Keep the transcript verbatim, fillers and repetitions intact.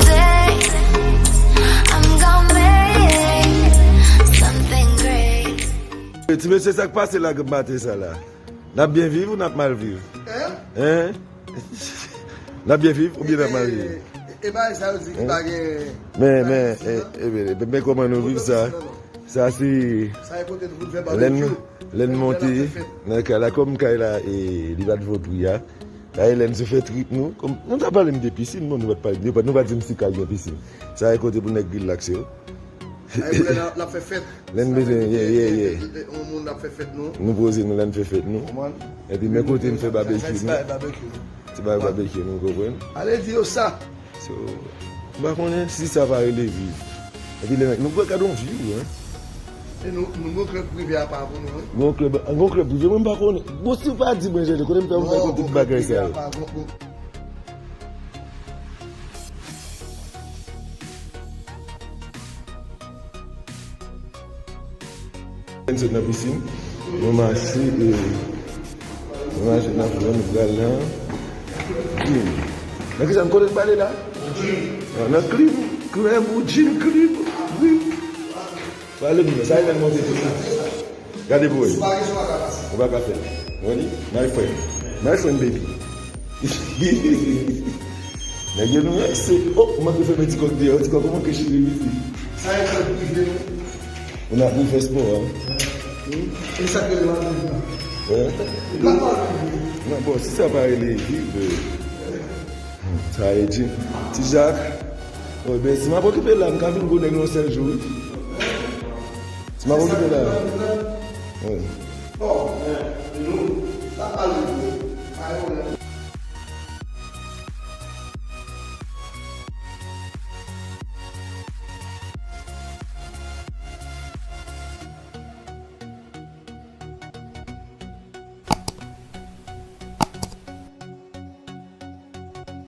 Day, I'm gonna make something great. Ti mesye, sa k pase la maten sa la? N ap byen viv ou n ap mal viv? Hein? N ap byen viv oubyen n ap mal viv? E bagay sa yo di ki pa gen. Men, men, e, e, men, men kòman nou viv sa? Sa se Sa e kote nou vin fè lè n babekyou. lè n monte nan kay la, kòm kay la e li pa t vo pri a. Dayè lè n sou fè trip nou, kòm nou ta pale m de pisin, bon, nou pa t pale, nou pa, nou pa di m si kay gen pisin. Sa e kote pou nèg rilaks yo. Ay, pou lè n ap, l ap fè fèt. Lè n bezwen, ye, ye, ye. Yon moun l ap fè fèt nou. Nou poze nou lè n fè fèt nou. Konprann? Epi men kote n fè babekyou Sa, sa, nou. sa, babekyou. Ti bagay babekyou nou, konprann? Ale di yo sa. So, m pa konnen si sa va rele viv. Epi lè nèg, nou gade yon vyou, hein. E nou, nou gon klèb prive apa pou nou, wi. Gon klèb, gon klèb prive, mwen m pa konnen. Bon, si w pa di mwen, Jède, kote m fè, m fè kote tout bagay sa yo. N sot nan pisin, nou mache, e, nou mache nan flan, nou pral nan klim. Nan ki sa m konnen pale la? Nan klim, klim, ou jin klim, klim. Pale m, sa e lè n monte tout la. Gade pou wè. Ou pa ka fè. Ou pa ka fè. Ou wè li? My friend. My friend, baby. Nèg yo nou wè, se, oh, ou manke fèmen ti kòk deyò, ti kòk ou manke chire midi. Sa e fè prive nou. Ou nan pou fè spò, hein? E sa ke lè m ap viv la. Hein? Nan pa prive. Non, bon, si sa pa rele viv, euh, sa e di. Ti Jak, oh, ben, si m ap okipe la, m ka vin gwo nèg yon sèl jou, wi. Si m ap okipe la. Wi. Bon, men, nou, ta pale.